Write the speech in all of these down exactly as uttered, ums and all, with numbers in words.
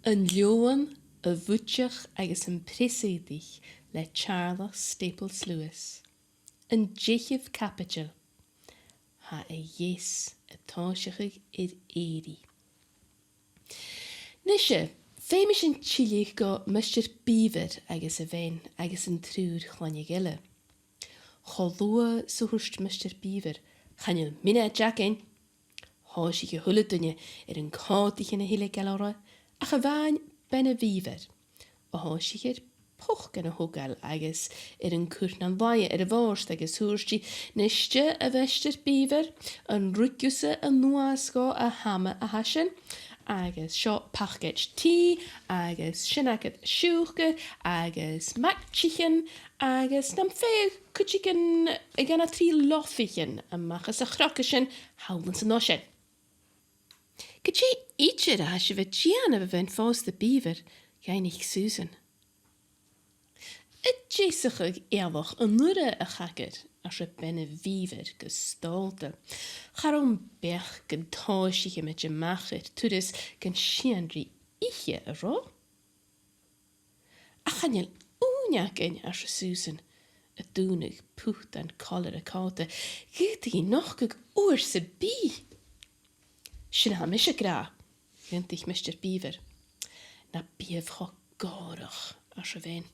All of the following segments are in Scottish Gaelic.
An Leòmhann, a' Bhuidseach agus am Preas-aodaich le Teàrlach Staples Lewis. An deicheamh caibideil. Tha a' gheas a' tòiseachadh air èirigh. Nise, feumaidh sinn tilleadh gu Mister Beaver agus a bhean agus an triùir chloinne eile. Cho luath 's a thuirt Mister Beaver, "Chan eil mionaid againn," thòisich a h-uile duine air an còtaichean a thilgeil orra, ach a-mhàin Bean a' Bhìobhair, a thòisich air pocannan a thogail agus air an cur nan laighe air a' bhòrd agus thuirt i, "Nise, a Mhaighstir Beaver, an ruig thusa a-nuas dhomh a' hama a tha sin, agus seo pacaid tì, agus sin agad siùcar, agus maidsichean, agus nam faigheadh cuideigin dhà no trì lofaichean a-mach às a' chrogadh sin thall anns an oisean." "Gu dè idir a tha sibh a' dèanamh, a Bhean-phòsta Beaver?" dh'fhaighnich Susan. "A' deasachadh eallach an urra, a chagair," arsa Bean a' Bhìobhair gu stòlda. "Cha robh am beachd gun tòisicheamaid a-mach air turas gun sìon ri ithe, an robh?" "Ach chan eil ùine againn," arsa Susan, a' dùnadh putan colair a còta. "Dh'fhaodadh i nochdadh uair sam bith." "Sin a tha mise ag ràdh," dh'aontaich Mister Beaver. "Na biodh cho gòrach," arsa a bhean.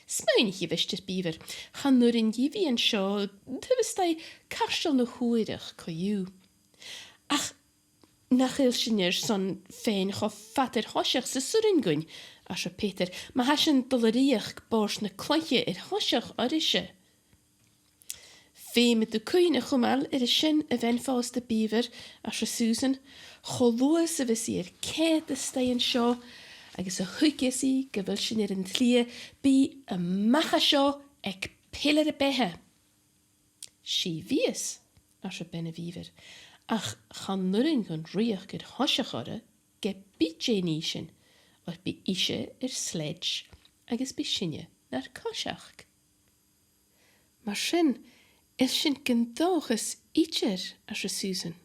"Smaoinich, a Mhaighstir Beaver, chan urrainn dhi a bhith an seo taobh a-staigh cairteal na h-uarach co-dhiù." "Ach nach eil sinn airson faighinn cho fada air thoiseach 's as urrainn dhuinn," arsa Peter, "ma tha sinn a' dol a ruighinn bòrd na cloiche air thoiseach oirrese." "Feumaidh tu cuimhne a chumail air a sin, a Bhean-phòsta Beaver," arsa Susan. "Cho luath 's a bhios i air coimhead a-staigh an seo, agus a thuigeas i gu bheil sinn air an t-slighe, bidh i a-mach à seo aig peilear a beatha." "'S i a bhios," arsa Bean a' Bhìobhair, "ach chan urrainn dhuinn ruighinn air thoiseach oirre ge bith dè nì sinn, oir bidh ise air sledge agus bidh sinne nar coiseachd." "Mar sin, a bheil sinn gun dòchas idir?" arsa Susan.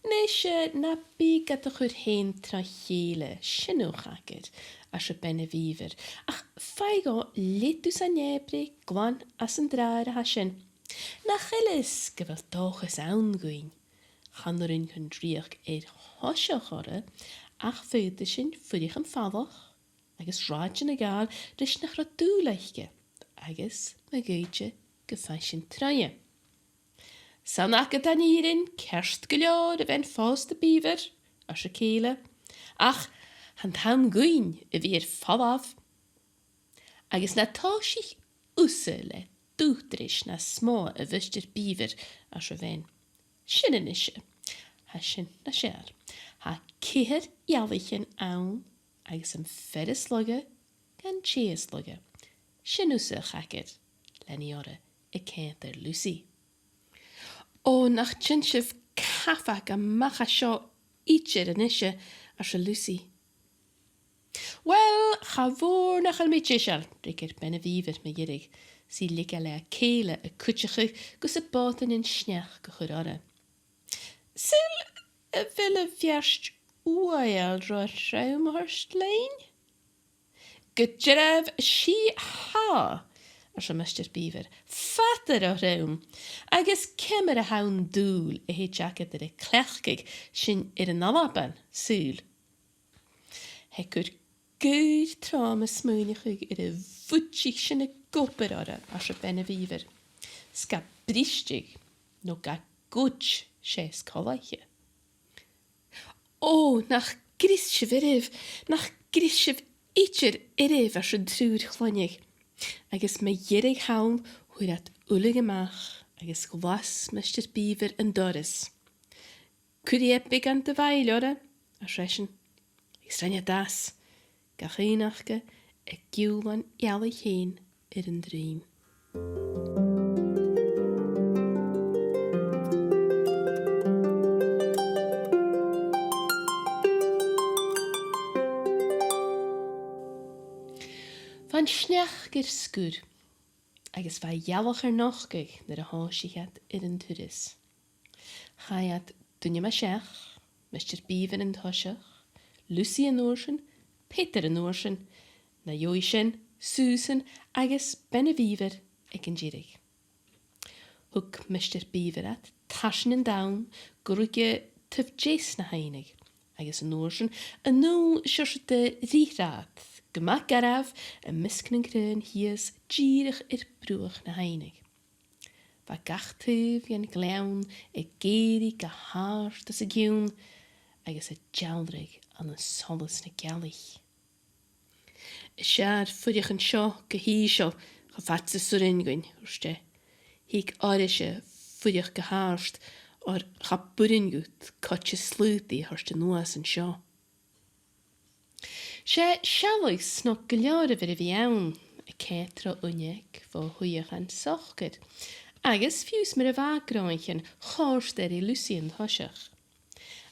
"Nise, na bi gad chur fhèin tro chèile, sin thu, a chagair," arsa Bean a' Bhìobhair, "ach faigh dhomh leathad a-steach san eabaidh glan às an dràr a tha sin. Nach eil fhios gu bheil dòchas ann dhuinn. Chan urrainn dhuinn ruighinn air thoiseach oirre, ach faodaidh sinn fuireach am falach agus rathaidean a ghabhail ris nach robh dùil aice, agus ma dh'fhaodte gum faigh sinn troimhe." "'S ann agad an fhìrinn ceart gu leòr, a Bhean-phòsta Beaver," ars a cèile, "ach tha an t-àm dhuinn a bhith air falbh." "Agus na tòisich thusa le d' ùghdarras nas motha, a Mhaighstir Beaver," ars a bhean. "Sin a-nise. Tha sin nas fheàrr. Tha ceithir eallaichean ann, agus am fear as lugha gun tè as lugha. Sin thusa, a chagair," lean i oirre, a' coimhead air Lucy. "Ò, nach dèan sibh cabhag a-mach à seo idir a-nise," arsa Lucy. "Uill, cha mhòr nach eil mi deiseil," fhreagair Bean a' Bhìobhair mu dheireadh, 's i a' leigeil le a cèile a cuideachadh gus am bòtannan sneachda a chur oirre. "Saoil a bheil a' bheairt uaigheil ro throm a thoirt leinn?" "Gu dearbh 's i tha," arsa Mister Beaver, "fada ro throm, agus ciamar a tha an dùil a thèid agad air a cleachdadh, sin air an Alba, saoil?" "Tha e a' cur gu tric trom a' smaoineachadh air a' bhuidsich sin ag obair oirre," arsa Bean a' Bhìobhair, "'s ga bristeadh, no ga goid, 's e as coltaiche." "Ò, nach greas sibh oirbh, nach greas sibh idir oirbh," ars an triùir chloinne. Agus mu dheireadh thall, fhuair iad uile a-mach, agus ghlas Mister Beaver an doras. "Cuiridh e beagan de mhaill oirre," ars esan, agus rinn iad às, gach aon aca a' giùlan eallaich fhèin air an druim. Bha an sneachd air sgur, agus bha a' ghealach air nochdadh nuair a thòisich iad air an turas. Chaidh iad duine mu seach, Mister Beaver an toiseach, Lucy an uair sin, Peter an uair sin, na dhèidh sin, Susan agus Bean a' Bhìobhair aig an deireadh. Thug Mister Beaver iad tarsainn an domhain gu ruige taobh deas na h-aibhne, agus an uair sin, a-null seòrsa de fhrith-rathaid, gu math garbh, am measg nan craobhan shìos dìreach air bruach na h-aibhne. Bha gach taobh dhen ghleann ag èirigh gu h-àrd às a cionn, agus a' dealradh ann an solas na gealaich. Is fheàrr fuireach an seo gu h-ìosal, cho fad 's as urrainn dhuinn, thuirt e. Thig oirrese fuireach gu h-àrd, oir cha b' urrainn dhut coidse slaodaidh a thoirt a-nuas an seo. 'S e sealladh snog gu leòr a bh' air a bhith ann, a' coimhead tro uinneig bho shuidheachan socair, agus fiù 's mar a bha gnothaichean, chòrd e ri Lucy an toiseach.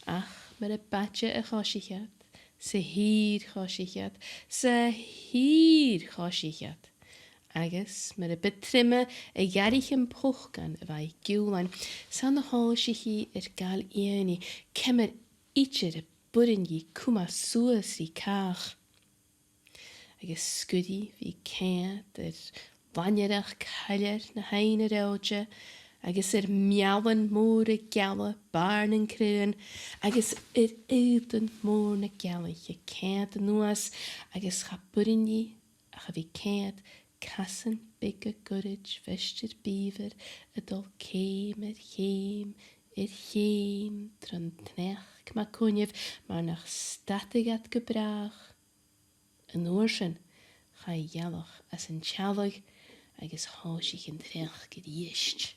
Ach mar a b' fhaide a choisich iad, 's a shìor choisich iad, 's a shìor choisich iad, agus mar a bu truime a dh'fhairich am pocan a bha aig Giùlain, 's ann a thòisich i air gabhail iongnadh ciamar idir a b' urrainn dhi cumail suas ri càch. Agus sguir i bhith a' coimhead air lainneireachd shoilleir na h-aibhne reòite, agus air meallan mòra geala bàrr nan craobhan, agus air aodann mòr na gealaich a' coimhead a-nuas, agus cha b' urrainn dhi ach a bhith a' coimhead casan beaga goirid Mhaighstir Beaver a' dol ceum air cheum air cheum tron t-sneachd ma choinneamh mar nach stadadh iad gu bràth. An uair sin, chaidh a' ghealach às an t-sealladh agus thòisich an t-sneachd a-rithist.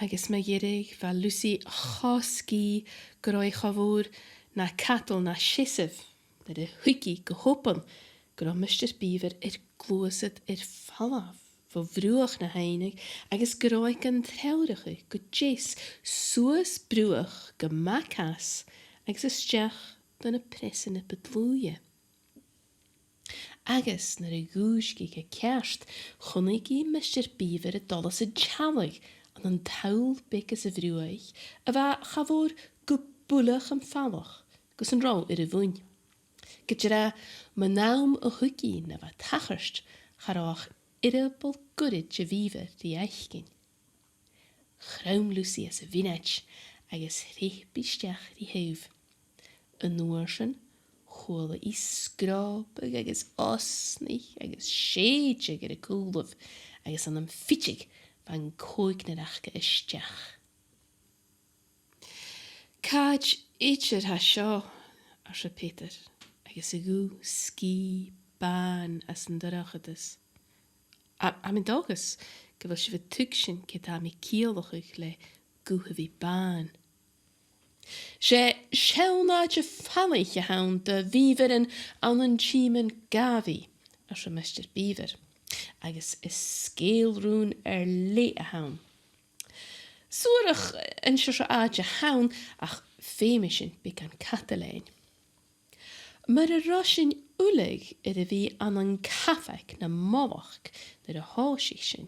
Agus mu dheireadh, bha Lucy cho sgìth gun robh i cha mhòr na cadal na seasamh, nuair a thuig i gu h-obann gun robh Mister Beaver air gluasad air falbh bho bhruach na h-aibhne agus gun robh e gan treòrachadh gu deas suas bruach gu math cas agus a-steach do na preasan na bu dlùithe. Agus nuair a dhùisg i gu ceart, chunnaic i Mister Beaver a' dol às an t-sealladh ann an toll beag às a' bhruaich, a bha cha mhòr gu buileach am falach gus an robh air a mhuin. Gu dearbh, mun àm a thuig i na bha a' tachairt, cha robh ach earball goirid a' Bheaver ri fhaicinn. Chrom Lucy às a' mhionaid agus shreap i a-steach ri thaobh. An uair sin, chuala i sgròbadh agus osnaich agus sèideadh air a cùlaibh, agus ann am fideadh bha an còignear aca a-steach. "Càit idir tha seo?" arsa Peter, agus a ghuth sgìth bàn às an dorchadas. "Tha, tha mi an dòchas gu bheil sibh a' tuigsinn ciod tha mi a' ciallachadh le guth a bhith bàn." "'S e seann àite falaich a th' ann do bhìobhairean ann an tìmean gàbhaidh," arsa Mister Beaver, "agus is sgeul-rùin air leth a th' ann. Suarach an seòrsa àite a th' ann, ach feumaidh sinn beagan cadail fhaighinn." "Mura robh sinn uile air a bhith ann an cabhaig na molachd nuair a thòisich sinn,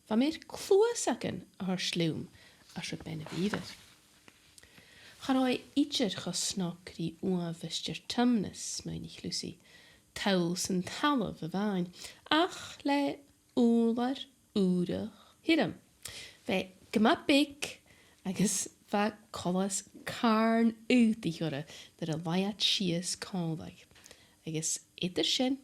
bha mi air cluasagan a thoirt leam," arsa Bean a' Bhìobhair. "Cha robh e idir cho snog ri uamh Mhaighstir Tumnus," smaoinich Lucy, "toll san talamh a-mhàin, ach le ùrlar ùrach thioram. Bha e gu math beag agus bha coltas càrn aodaich orra nuair a laigh iad sìos còmhla. Agus eadar sin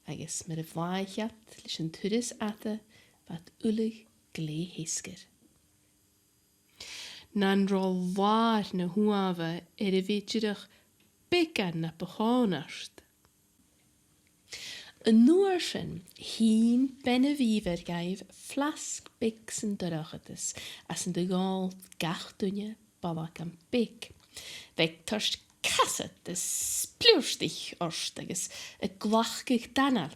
agus mar a bhlàthaich iad leis an turas fhada, bha iad uile glè sheasgair. Nan robh làr na h-uamha air a bhith dìreach beagan na bu chòmhnairde." An uair sin, shìn Bean a' Bhìobhair dhaibh flasg beag san dorchadas, às an do dh'òl gach duine balgam beag. Bha e a' toirt casad is spliùrstaich ort agus a' glacadh d' anail,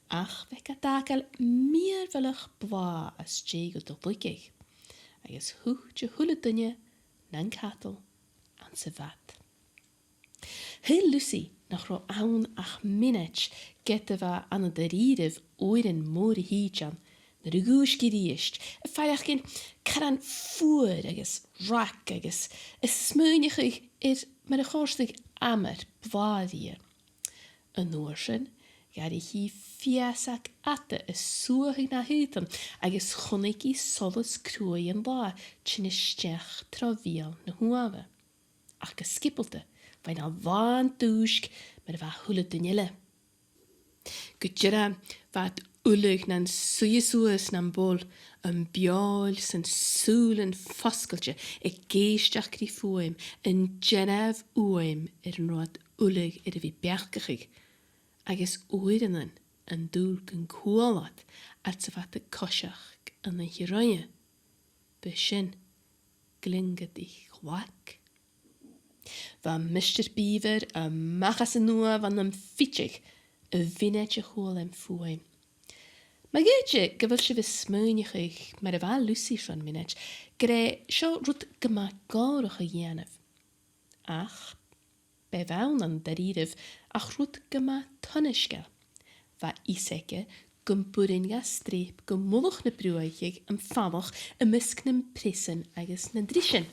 ach bha e gad fhàgail mìorbhaileach blàth às dèidh dhut a shlugadh, agus thuit a h-uile duine nan cadal anns a' bhad. Shaoil Lucy nach robh ann ach mionaid ged a bha ann an da-rìribh uairean mòra thìde ann, nuair a dhùisg i a-rithist, a' faireachdainn caran fuar agus rag agus a' smaoineachadh air mar a chòrdadh amar blàth rithe. An uair sin, dh'fhairich i feusag fhada a' suathadh na h-aodann agus chunnaic i solas cruaidh an latha tighinn a-steach tro bheul na h-uamha. Ach gu sgiobalta, bha i na làn dùisg mar a bha a h-uile duine eile. Gu dearbh, bha iad uile nan suidhe suas nam bobhal, am beòil 's an sùilean fosgailte ag èisteachd ri fuaim, an dearbh fhuaim air an robh iad uile air a bhith beachdachadh, agus uaireannan an dùil gun cuala iad iad 's a bha iad a' coiseachd an oidhche roimhe. B' e sin gliongadaich ghlag. Bha Mister Beaver a-mach às an uamh ann am fideadh, a' mhionaid a chuala e am fuaim. Ma dh'fhaodte gu bheil sibh a' smaoineachadh mar a bha Lucy son mionaid, gur e seo rud gu math gòrach a dhèanamh. Ach b' e bh' ann an da-rìribh ach rud gu math tuainisgeil. Bha fhios aige gum b' urrainn dha streap gu mullach na bruaiche am falach am measg nam preasan agus nan drisean.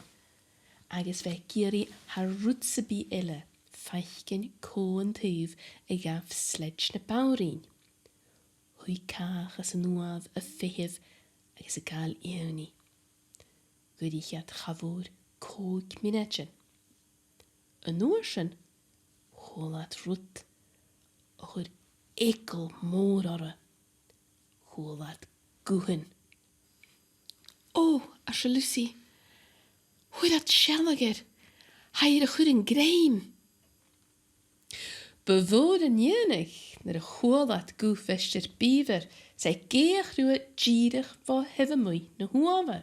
Agus bha e ag iarraidh thar rud sam bith eile faicinn cò an taobh a ghabh sleid na banrigh. Shuidh càch às an uamh a' feitheamh agus a' gabhail iongnadh. Dh'fhuirich iad cha mhòr còig mionaidean. An uair sin, chuala iad rud a chuir eagal mòr orra. Chuala iad guthan. "Ò," arsa Lucy, "fhuair iad sealladh air. Tha i air a chur an grèim." Bu mhòr an iongnadh nuair a chuala iad guth Mhaighstir Beaver 's e ag èigheach riutha dìreach bho thaobh a-muigh na h-uamha.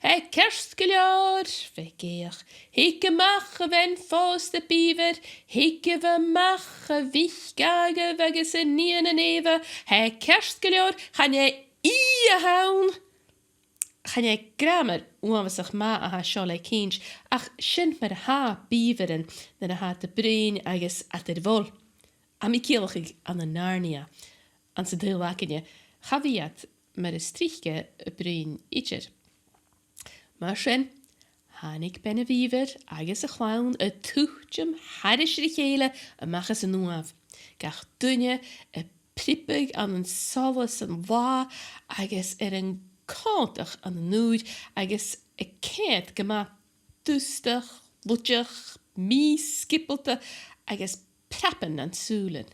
"Tha e ceart gu leòr," bha e ag èigheach. "Thig a-mach, a bhean-phòsta Beaver, thigibh a-mach, a mhic Àdhaimh agus a nigheanan Eubha. Tha e ceart gu leòr, chan e i a th' ann." Chan e gràmar uabhasach math a tha seo le cinnt, ach sin mar a tha beaveran nuair a tha iad a' bruidhinn agus iad air bhòil. Tha mi a' ciallachadh ann an Narnia, anns an t-saoghal againne, cha bhi iad mar as trice a' bruidhinn idir. Mar sin, thàinig Bean a' Bhìobhair agus a' chlann a' tuiteam thairis air a chèile a-mach às an uamh, gach duine a' priobadh ann an solas an latha agus air an còmhdach ann an ùir agus a' coimhead gu math dustach, luideach, mì-sgiobalta agus preaban nan sùilean.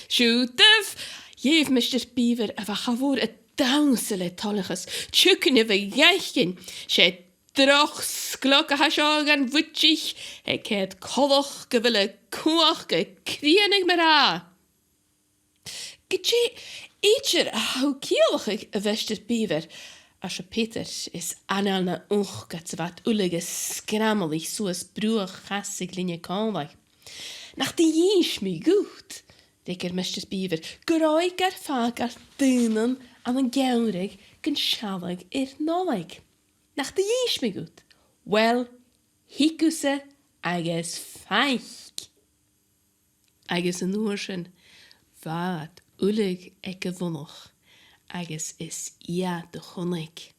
"Siuthadaibh!" dh'èigh Mister Beaver, a bha cha mhòr a' dannsa le toileachas. "Tiugaibh a dh'fhaicinn! 'S e droch sgleog a tha seo dhan bhuidsich, a' coimhead coltach gu bheil a cumhachd a' crìonadh mar-thà." "Gu dè idir a tha thu a' ciallachadh, a Mhaighstir Beaver?" arsa Peter, is anail na uchd 's a bha iad uile a' sgrambladh suas bruach chas a' ghlinne còmhla. "Nach do dh'innis mi dhut," fhreagair Mister Beaver, "gun robh e gar fàgail daonnan ann an geamhradh gun sealladh air Nollaig? Nach do dh'innis mi dhut? Uill, thig thusa agus faic." Agus an uair sin, bha iad uile aig a' mhullach, agus is iad a chunnaic.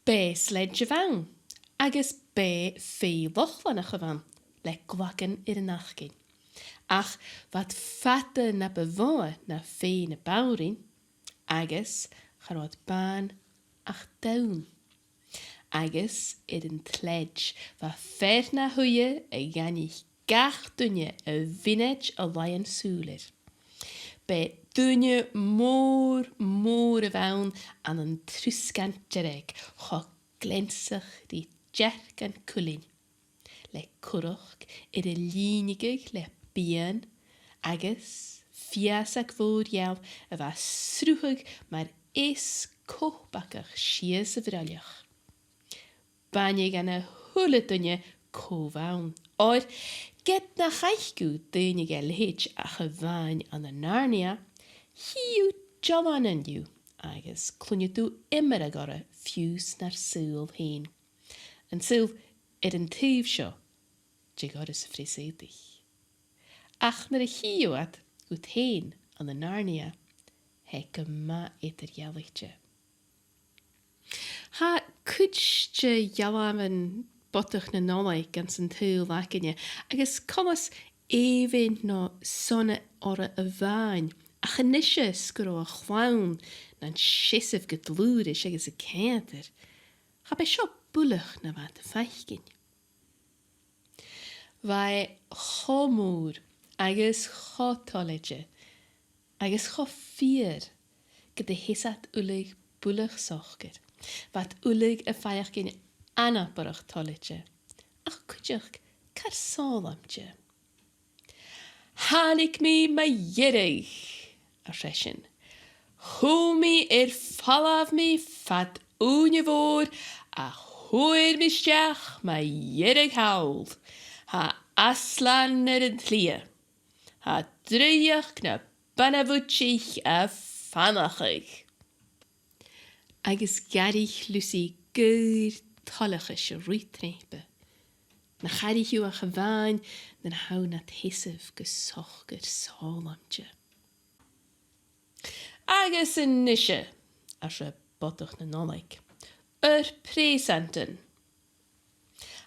B' e sleid a bh' ann, agus b' e fèidh Lochlannach a bh' ann, le glagan air an acaichean. Ach bha iad fada na bu mhotha na fèidh na banrigh, agus cha robh iad bàn ach donn. Agus air an t-sleid, bha fear na shuidhe a dh'aithnich gach duine a' mhionaid a laigh an sùil air. B' e duine mòr, mòr a bh' ann ann an trusgan dearg, cho gleansach ri dearcan cuilinn, le currac air a lìnigeadh le bian, agus feusag mhòr gheal a bha a' sruthadh mar eas copagach sìos a bhroilleach. B' aithne dhan a h-uile duine cò bh' ann. Oir, ged nach fhaic thu daoine dha leithid ach a-mhàin ann an Narnia, chì thu dealbhan dhiubh, agus cluinnidh tu iomradh orra fiù 's nar saoghal fhèin. An saoghal air an taobh seo de dhoras a' phreas-aodaich. Ach nuair a chì thu iad dhut fhèin ann an Narnia, tha e gu math eadar-dhealaichte. Tha cuid de dhealbhan Bodach na Nollaig anns an t-saoghal againne, agus coltas èibhinn no sona orra a-mhàin, ach a-nise 's gun robh a' chlann nan seasamh gu dlùth ris agus a' coimhead air, cha b' e seo buileach na bha iad a' faicinn. Bha e cho mòr agus cho toilichte agus cho fìor gun do sheas iad uile buileach socair. Bha iad uile a' faireachdainn anabarrach toilichte, ach cuideachd car sòlaimte. "Thàinig mi mu dheireadh," ars esan. "Chùm mi air falbh mi fad ùine mhòr, ach fhuair mi a-steach mu dheireadh thall. Tha Aslan air an t-slighe. Tha draoidheachd na bana-bhuidsich a' fannachadh." Agus dh'fhairich Lucy gaoir toileachais a' ruith troimhpe. Nach fhairich thu ach a-mhàin nuair a tha thu nad sheasamh gu socair sòlaimte. "Agus a-nise," arsa Bodach na Nollaig, "ur preasantan.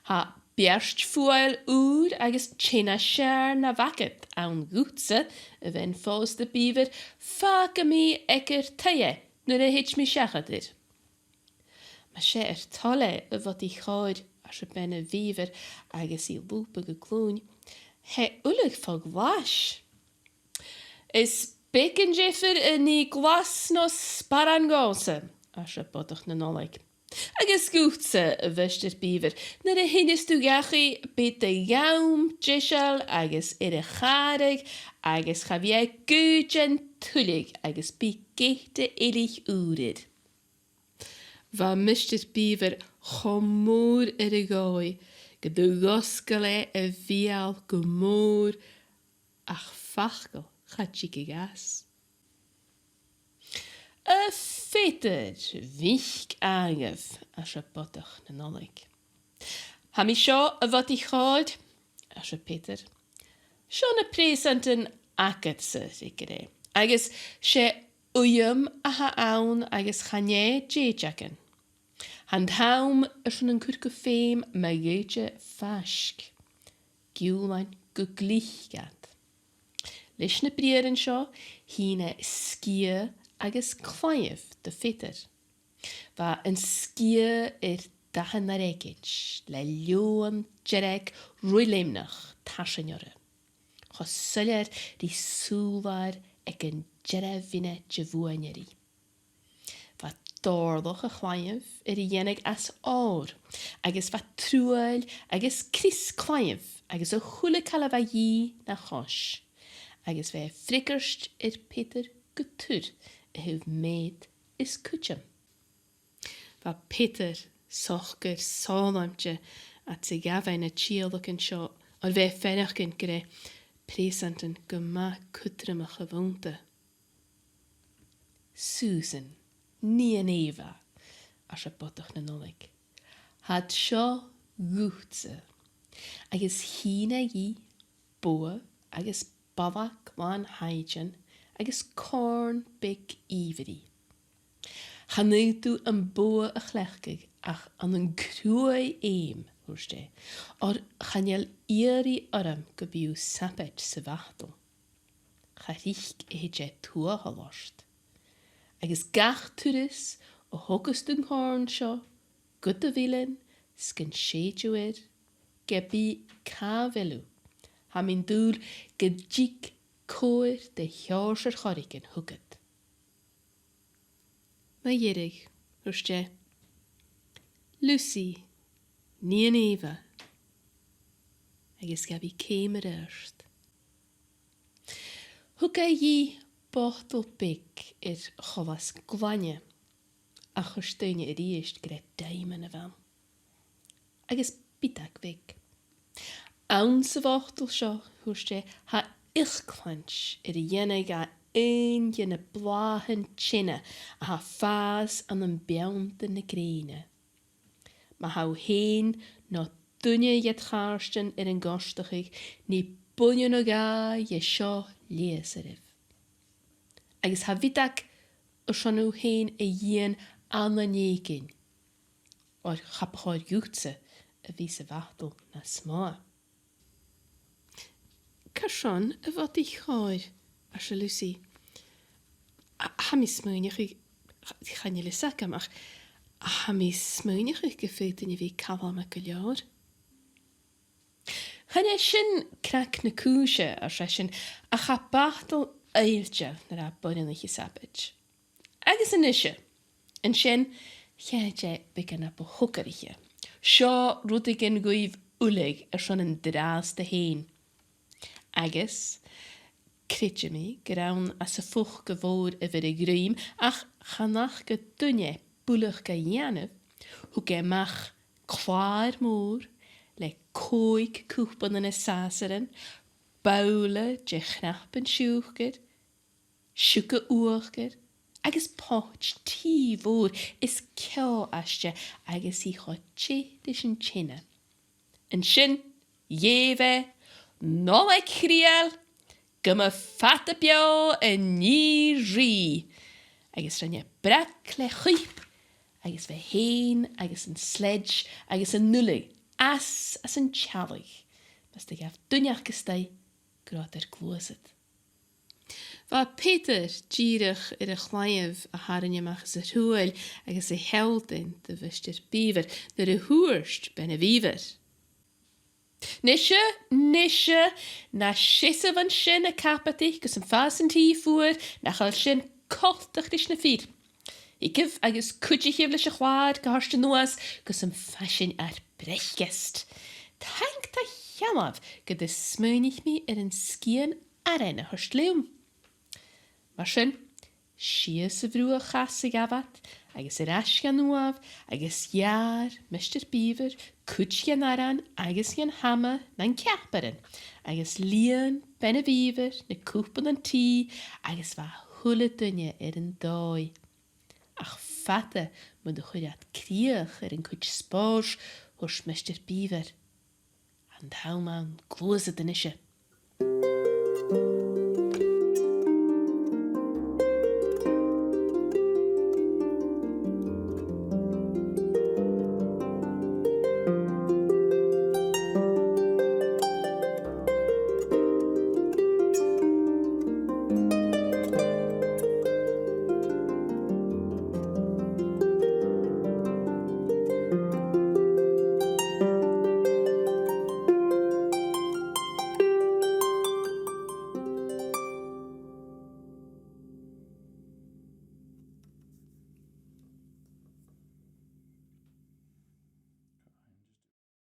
Tha beairt-fuaigheil ùr agus teine-seàrn na bh' agad ann dhutsa, a Bhean-phòsta Beaver, fàgaidh mi aig ur taigh e nuair a thèid mi seachad air." "Mas e ur toil e, a bhodaich chòir," arsa Bean a' Bhìobhair agus i a' lùbadh a glùin, "tha e uile fo ghlais." "Is beag an diofar a nì glas no sparran dhòmhsa," arsa Bodach na Nollaig. "Agus dhutsa, a Mhaighstir Beaver, nuair a thilleas tu dhachaigh, bidh do dham deiseil agus air a chàradh, agus cha bhi e gu den tuilleadh agus bidh geata-eillich ùr air." Bha Mister Beaver cho mòr air a dhòigh gun do dh'fhosgail e a bheul gu mòr, ach facal cha tigeadh às. "A Pheter, mhic Àdhaimh," arsa Bodach na Nollaig. "Tha mi seo, a bhodaich chòir," arsa Peter. "Seo na preasantan agadsa," fhreagair e, "agus 's e uidheam a th' ann agus chan e dèideagan. Tha an t-àm airson an cur gu feum mu dheidhinn faisg. Giùlain gu glic iad. Leis na briathran seo, shìn e sgiath agus claidheamh do Pheter. Bha an sgiath air dathan air aigid, le leòmhann dearg ruith-leumnach tarsainn oirre, cho soilleir ri sùbh-làir aig an dearbh mhionaid a bhuainear i. Bha dòrlach a' chlaidheimh air a dhèanamh às òr, agus bha truaill agus crios claidheimh agus a h-uile càil a bha a dhìth na chois, agus bha e a' freagairt air Peter gu tur a thaobh meud is cuideam." Bha Peter socair sòlaimte às a' ghabhail nan tìodhlacan seo, oir bha e a' faireachdainn gur e preasantan gu math cudromach a bh' annta. "Susan, nighean Eubha," arsa Bodach na Nollaig, "tha iad seo dhutsa." Agus shìn e dhi bogha agus balg làn shaighdean agus còrn beag ìbhri. "Chan fhaod thu am bogha a chleachdadh ach ann an cruaidh fheum," thuirt e, "oir chan eil iarraidh orm gum bi thu sabaid sa bhatail. Cha tric a thèid e tuathal ort. Agus gach turas a thogas tu an còrn seo gu do mhillean 's gun sèid thu air, ge bith càit a bheil thu, tha mi an dùil gun tig cobhair de sheòrsa air choreigin thugad." "Mu dheireadh," thuirt e, "Lucy, nighean Eubha," agus ghabh i ceum air adhart. Thug e dhi botal beag air choltas glainne, ach thuirt daoine a-rithist gur e daoimean a bh' ann. Agus biodag bheag. "Anns a' bhotal seo," thuirt e, "tha iochlannt air a dèanamh dha aon de na blàthan teine a tha a' fàs ann am beanntan na grèine. Ma tha thu fhèin no duine dhe do chàirdean air an goirteachadh, nì buille no dhà dhe seo leigheas oirbh. Agus tha a' bhiodh airson thu fhèin a dhìon ann an èiginn, oir cha bu chòir dhutsa a bhith sa bhatail nas motha. Carson, a bhodaich chòir? arsa Lucy. A, tha mi a' smaoineachadh, chan eil fhios agam, ach tha mi a' smaoineachadh gum faodainn a bhith calma gu leòr. Chan e sin cnag na cùise, ars esan, ach tha batail oillteil nuair a tha boireannaich a' sabaid. Agus a-nise, an sin, choimhead e beagan na bu shocraiche. Seo rudeigin dhuibh uile airson an-dràsta fhèin. Agus, creididh mi gur ann às a' phoca mhòr a bh' air a dhruim, ach chan fhaca duine buileach ga dhèanamh, thug e a-mach clàr mòr le còig cupannan is sàsaran, bobhla de chnapan siùcair, siuga uachdair agus poit tì mhòr is ceò aiste agus i cho teth ris an teine. An sin, dh'èigh e, "Nollaig Chridheil, gum bu fhada beò an nì rìgh!" Agus rinn e brag le chuip, agus bha e fhèin agus an sledge agus an uile às, às an t-sealladh, mus do ghabh duine aca a-staigh gun robh iad air gluasad. Bha Peter dìreach air a' chlaidheamh a tharraing a-mach às a thruaill agus a shealltainn do Mhaighstir Beaver nuair a thuirt Bean a' Bhìobhair: "Nise, nise, na seasamh an sin, a Cabadaich, gus am fàs an tì fuar, nach eil sin coltach ris na fir. Thigibh agus cuidichibh leis a' chlàr gu h-àrd a-nuas gus am faigh sinn ar breacast. Taing do sheanmhair gun do smaoinich mi air an sgian arain a thoirt leam." Mar sin, sìos a' bhruthach chas a ghabh iad, agus air ais dhan uamh, agus gheàrr Mister Beaver cuid dhen aran agus dhen hama nan ceapairean, agus lìon Bean a' Bhìobhair na cupannan tì, agus bha a h-uile duine air an dòigh. Ach fada mun do chuir iad crìoch air an cuid spòrs, thuirt Mister Beaver: "An t-àm ann gluasad a-nise.